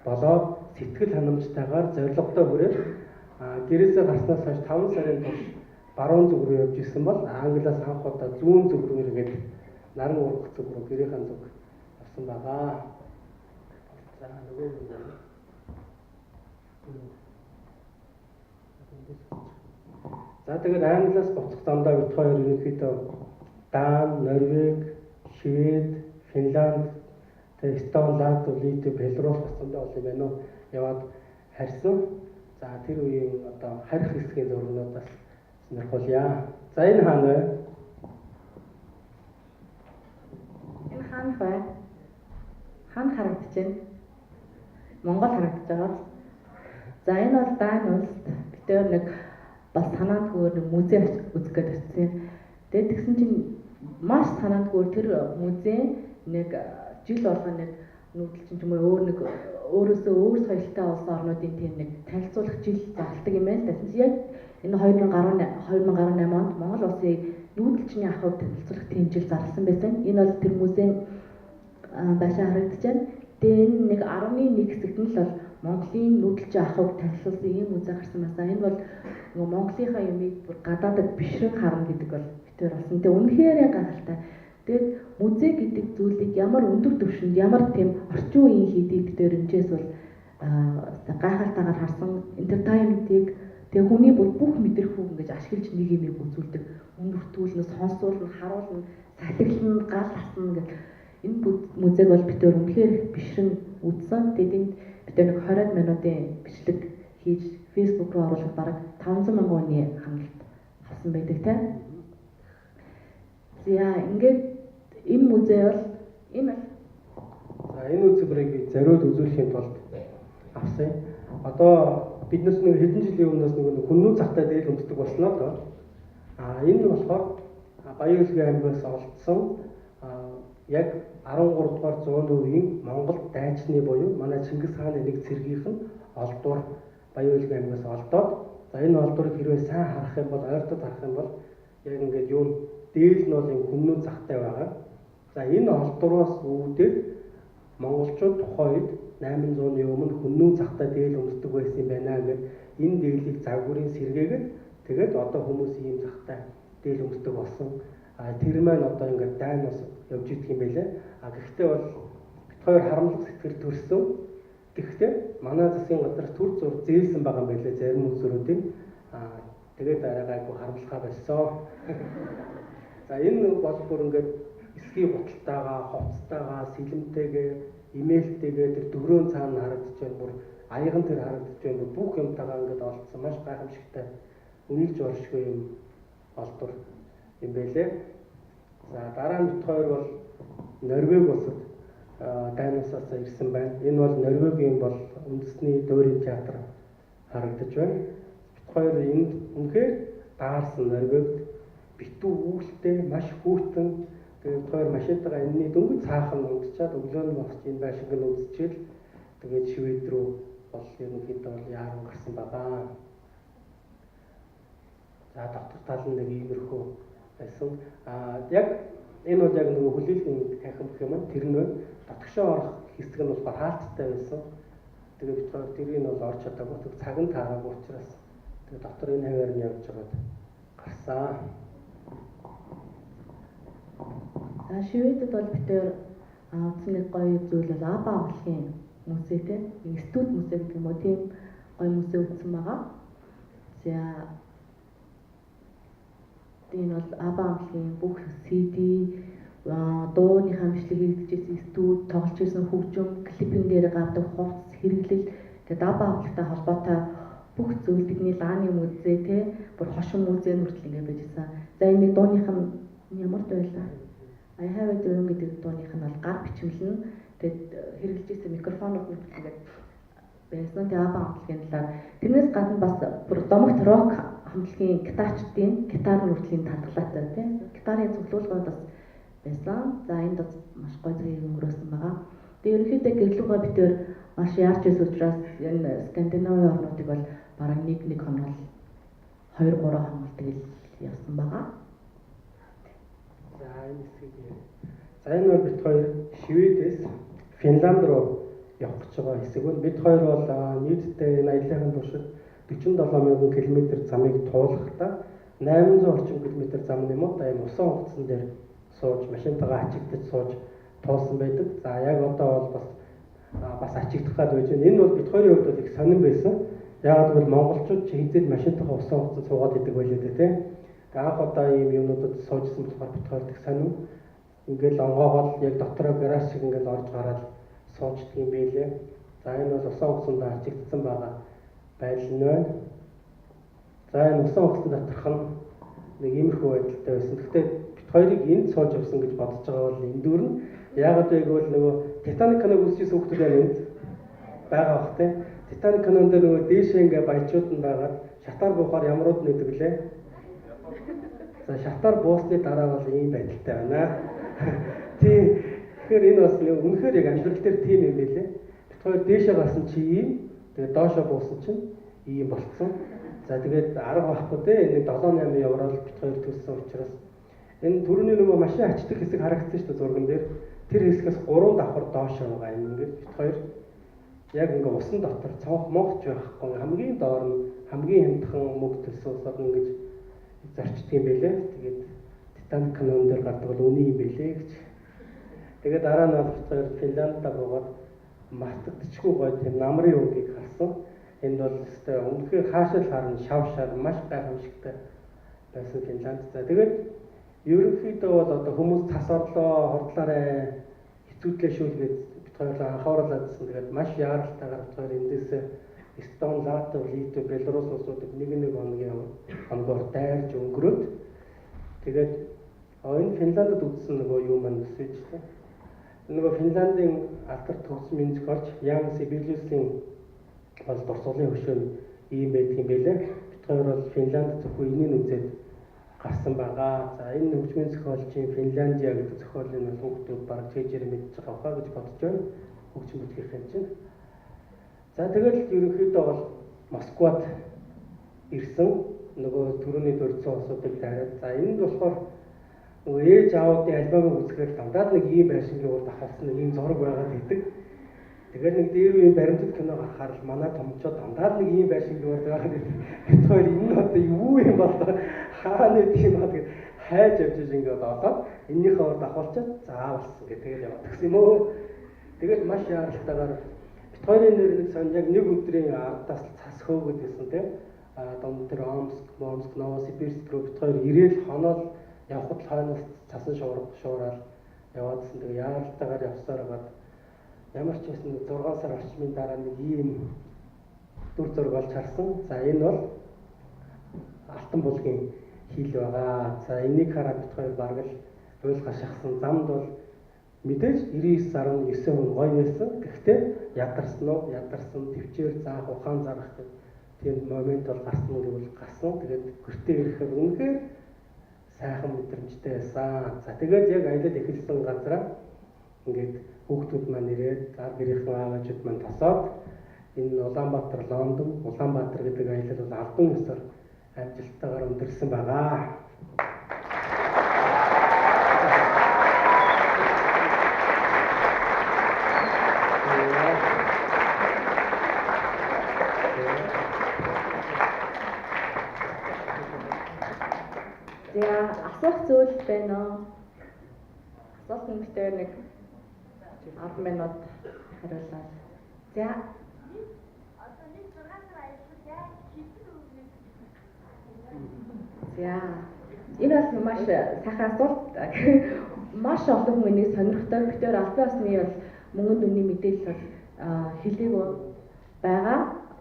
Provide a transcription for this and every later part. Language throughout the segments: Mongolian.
болоод сэтгэл ханамжтайгаар зорилготой хүрээд гэрээсээ гарснаас хойш 5 сарын турш баруун зүг рүү явж исэн бол Англиас анх удаа зүүн зүг рүү эргээд наран ургах зүг рүү гэрийнхэн зүг явсан байгаа. За нөгөө юм байна. За тэгээд Англиас буцах замдаа бид хоёр ерөнхийдөө Дан, Норвег, Швед, Финланд, тэгээд Эстон, Латв, Литв, Белорус бас зөндөө олон юм байна уу яваад харьсан. За тэр үеийн одоо харих хэсгийн зургнуудаас сонирхуулъя. За энэ хаана вэ? Энэ хаана вэ? Хаана харагдаж байна? Монгол харагдаж байгаа. За энэ бол Дан улс. Бид хоёр нэг бас санаандгүйгээр нэг музей үзэх гээд очсон. Тэгээд тэгсэн чинь маш санаандгүйгээр тэр музей нэг жил болгон нэг нүүдэлчин ч юм уу өөр нэг өөрөөсөө өөр соёлтой улс орнуудын тийм нэг танилцуулах жил зарладаг юм байна л да. Яг энэ 2018 онд Монгол улсыг нүүдэлчний ахуйг танилцуулах тийм жил зарласан байсан. Энэ бол тэр музейн байшин харагдаж байна. Тэгээ энэ нэг 11 хэсэгт нь л бол Монголын нүүдэлчин ахуйг танилцуулсан ийм музей гарсан байсан. Энэ бол нөгөө Монголынхаа юмыг бүр гадаадад бишрэн харна гэдэг бол битээр болсон. Тэгээ үнэхээр гайхалтай. Тэгээд музей гэдэг зүйлийг ямар өндөр түвшинд, ямар тийм орчин үеийн хийдгийг бид өнчээс бол гайхалтайгаар харсан. Entertainment-ийг тэгээ хүний бүр бүх мэдрэхүйг ингэж ашиглаж нэг юмыг үзүүлдэг. Өнөртүүлнэ, сонсуулна, харуулна, сахиглана, гал асна гэх энэ музейг бол бид үнэхээр бишрэн үзсэн. Тэгээд энд бид нэг 20 минутын бичлэг хийж Facebook руу оруулахад бараг 500 мянган хүний хангалт авсан байдаг те. За ингээд энэ музей бол энэ за энэ үзбэрийг би зориуд үзүүлэхийн тулд авсан. Одоо бид нар нэг хэдэн жилийн өмнөөс нэг хүннүү цагтай дээл өмсдөг болсноо доо. А энэ нь болохоор Баян-Өлгий аймгаас олдсон яг 13 дугаар зууны үеийн Монгол дайчны буюу манай Чингис хааны нэг цэргийнх нь олдвор Баян-Өлгий аймгаас олдоод, за энэ олдворыг хэрвээ сайн харах юм бол, ойртоод харах юм бол яг ингээд юу дээл нь бол юм хүннүү цагтай байгаа. За энэ олдвороос үүдээд монголчууд тухайн үед 800-ны өмнө хүннүү цагтай дээл өмсдөг байсан юм байна гэд энэ дээлийг загварын сэргээгээд тэгээд одоо хүмүүс ийм цагтай дээл өмсдөг болсон. А тэр маань одоо ингээд дайн ус явж идэх юм байлээ. А гэхдээ бол бит хоёр харамлах сэтгэл төрсөн. Тэгэхдээ манай засгийн газар төр зур зээлсэн байгаа юм байлээ зарим үзрүүдийн. А тэгээд арай гайгүй харамлахаа болсон. За энэ бол бүр ингээд эсхий гуталтайгаа, хувцастайгаа, сэлэмтэйгээ, имэйлтэйгээ тэр дөрөөн цаана харагдаж байна. Бүр аяган тэр харагдаж байна. Бүх юмтайгаа ингээд олдсон маш гайхамшигтай үнэлж оршгүй юм олдвор юм байлээ. За дараа нь бит хоёр бол Норвег улсад дайн улсаас ирсэн байна. Энэ бол Норвегийн бол үндэсний дуурийн театр харагдаж байна. Бит хоёр энд үнэхээр даарсан Норвегт битүү үүлтэй маш хүйтэн. Тэгээд бит хоёр машинтайгаа энэний дөнгөж цаахан унтчаад өглөө нь босч энэ байшинг нь үзчихэл тэгээд Швед рүү бол ерөнхийдөө бол яаран гарсан байгаа. За дотор тал нь нэг иймэрхүү байсан. А яг энэ бол яг нөгөө хүлээлгийн танхим гэх юм уу тэр нь дотгошоо орох хэсэг нь болохоор хаалттай байсан. Тэгээд бит хоёр тэрийг нь бол орж чадаагүй. Тэг цаг нь таараагүй учраас тэгээд дотор энэ хаваар нь явж байгаад гарсан. За Шведэд бол бид хоёр үзсэн нэг гоё зүйл бол Аба хамтлагийн музей те. Студ музей гэдэг юм уу тийм гоё музей үзсэн байгаа. За энэ бол Аба хамтлагийн бүх CD дууныхаа бичлэг хийгдэж студ, тоглож ирсэн хөгжим, клипэн дээр гардаг хувцас, хэрэглэл тэгээд Аба хамтлагтай холбоотой бүх зүйл тэдний лааны музей те, бүр хошин музей хүртэл ингэ байж ирсэн. За энэ нэг дууных нь ямар дуу байлаа? I have a dream гэдэг дууных нь бол гар бичмэл нь тэгээд хэрэглэж ирсэн микрофонууд нь ингээд байсан. Тэгээд Аба хамтлагийн талаар тэрнээс гадна бас бүр домогт рок хамтлагийн гитарчдын гитар нүртлийн хадгалаатай тийм гитарын цуглуулгууд бас байсан. За энд бас маш гоё цагийг өнгөрөөсөн байгаа. Тэгээд ерөнхийдөө гэрлүүгээ бид хоёр маш яарч байсан учраас энэ Скандинавын орнуудыг бол бараг нэг хоног 2 3 хоног тэгэл явсан байгаа. За энэ хэсгийг. За энэ бол бид хоёр Шведээс Финланд руу явах гэж байгаа хэсэг байна. Бид хоёр бол нийтдээ энэ аяллахын туршид 47,000 км замыг туулахдаа 800 орчим км зам юм уу да ийм усан онгоцон дээр сууж машинтайгаа ачигдаж сууж туулсан байдаг. За яг одоо бол бас ачигдах гад байж байна. Энэ бол бид хоёрын хувьд бол их сонин байсан. Яагаад гэвэл монголчууд чи хэзээ машинтайгаа усан онгоцонд суугаад идэг байлээ дээ, тийм. Тэгээ анх удаа ийм юмнуудад суужсэн болохоор бид хоёр их сонин. Ингээл онгоогоол яг дотроо гараж шиг ингээл орж гараад суучдаг юм байлээ. За энэ бол усан онгоцонд ачигдсан байгаа байдал нь байна. За энэ усан онгоцон доторх нь нэг иймэрхүү байдалтай байсан. Гэхдээ бид хоёрыг энд сууж явсан гэж бодож байгаа бол энэ дүүрнэ. Яагаад вэ гэвэл нөгөө Титаник киног үзчихсэн хүүхдүүд байна энд байгаа бах тийм. Титаник кинон дээр нөгөө дээшээ ингээ баячууд нь байгаад шатаар буухаар ямрууд нэдэг лээ. За шатаар буусны дараа бол ийм байдалтай байна. Тийм. Тэгэхээр энэ бас нэг үнэхээр яг амьдрал дээр тийм юм байлээ. Бид хоёр дээшээ гарсан чи ийм, тэгээд доошоо буусан чинь ийм болцсон. За тэгээд арга байхгүй те энэ 7 8 еврол бид хоёр төлсөн учраас энэ түрүүний нөгөө машин ачдаг хэсэг харагдсан шүү дээ зурган дээр. Тэр хэсгээс 3 давхар доош байгаа юм ингээд бид хоёр яг ингээ усан дотор цонх мохч байхгүй хамгийн доор нь хамгийн хямдхан мөнгө төлсөн усаар ингэж зарчдаг юм байлээ. Тэгээд Титаник кинон дээр гардаг бол үний юм байлээ гэж. Тэгээд дараа нь бол бид хоёр Финландд буугаад мартагдчихгүй гоё тийм намрын өвгийг харсан. Энд бол өстой үнэхээр хаашаа л харна шав шар маш гайхамшигтай байсан Финланд. За тэгээд ерөнхийдөө бол одоо хүмүүс цас орлоо, хордлоорой, хэцүүдлээ шүү л гэж бид хоёр анхааруулаадсэн. Тэгээд маш яаралтайгаар бид хоёр эндээс Эстон, Латв, Литв, Белорус улсуудад нэг нэг хоногийн хоногоор дайрж өнгөрөөд тэгээд энэ Финландд үзсэн нөгөө юу маань өсөж тээ. Нөгөө Финландын алдарт төгсмийн зохиолч Ян Сибелиусийн бол дурсгалын хөшөө нь ийм байдаг юм байлээ. Бид хоёр бол Финланд зөвхөн энийг үзээд гарсан байгаа. За энэ хөгжмийн зохиолчийн Финляндиа гэдэг зохиолын бол хүүхдүүд бараг чэйжээр мэдж байгаа хаа гэж бодож байна. Хөгжим бүтгэхийн чинь. За тэгэл ерөнхийдөө бол Москвад ирсэн нөгөө түрүүний дурдсан улсуудыг дайраад. За энд болохоор нөгөө ээж аавуудын альбомыг үзэхээр дандаа л нэг ийм байшингийн урд ахалсан нэг ийм зураг байгаад идэг. Тэгээд нэг дээр үеийн баримтат кино гарахаар л манай томчоо дандаа л нэг ийм байшингийн урд байгаад идэг. Бид хоёр энэ нь одоо юу юм бол хаана гэдэг юм аа тэгээд хайж явж иж ингээд олоод эннийхээ урд ахуулчаад заавалсан гэх тэгээд яваад гисэн юм өө. Тэгээд маш яаралтайгаар бид хоёрын нэр нэг сон яг нэг өдрийн ардаас цас хөөгд байсан тийм. Дунд тэр Омск, Момск, Новосибирск руу бид хоёр ирээл хоноол явхад л хойноос цасан шуурал яваадсан. Тэгээ яаралтайгаар явсаар байгаад ямар ч байсан 6 сар орчмын дараа нэг ийм дүр зураг олж харсан. За энэ бол Алтан булгийн хил байгаа. За энийг хараад бид хоёр бараг л уйлгаа шахсан. Замд бол мэдээж 99.9% гоё байсан. Гэхдээ ядарсан уу? Ядарсан, төвчээр заах, ухаан зарах гэх тийм момент бол гарсан гэвэл гарсан. Тэгээд гэртээ ирэхээр үнэхээр сайхан мэдрэмжтэй байсан. За тэгээд яг аялал эхэлсэн газараа ингээд хүүхдүүд маань ирээд гар гэрийнхэн аавчууд маань тосоод энэ Улаанбаатар, Лондон, Улаанбаатар гэдэг аялал бол албан ёсоор амжилттайгаар өндөрсөн байгаа. За асуух зүйл байна уу? Асуулт нь битээр нэг 10 минут хариулаад. За одоо нэг 6 сар аялал яг хэдэн өгнө? За энэ бас маш сайхан асуулт. Маш олон хүн энийг сонирхдаг. Битээр албан ёсны бол мөнгөн дүнний мэдээлэл бол хэлээгүй байгаа.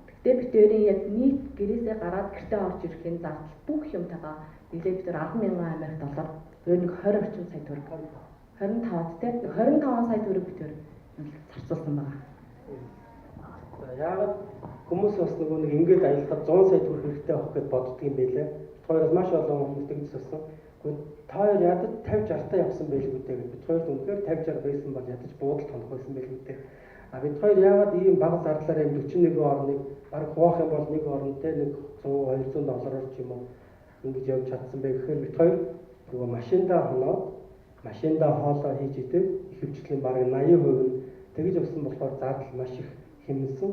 Гэхдээ битээрийн яг нийт гэрээсээ гараад гэртээ орж ирэхин зардал бүх юмтайгаа нийлээд битээр 10,000 Америк доллар, өөр нэг 20 орчим сая төгрөг. 25-д те 25 сая төгрөг битээр зарцуулсан байгаа. За яагаад хүмүүс бас нөгөө нэг ингээд аялахад 100 сая төгрөг хэрэгтэй авах гэж боддөг юм бэлээ. Бид хоёроос маш олон хүмүүс тэгж асуусан. Гэхдээ та хоёр ядаж 50 60-таа явсан байлгүй дээ гэж. Бид хоёр үнэхээр 50 60 байсан бол ядаж буудалд хонох байсан байлгүй дээ. А бид хоёр яагаад ийм бага зардлаар ийм 41 орныг бараг хуваах юм бол нэг оронтой нэг 100 200 доллараар ч юм уу ингэж явж чадсан бэ гэхээр бид хоёр нөгөө машиндаа хоноод машиндаа хоолоо хийж идэв. Ихэвчлэн бараг 80% нь Тэгж явсан болохоор зардал маш их хэмнэсэн.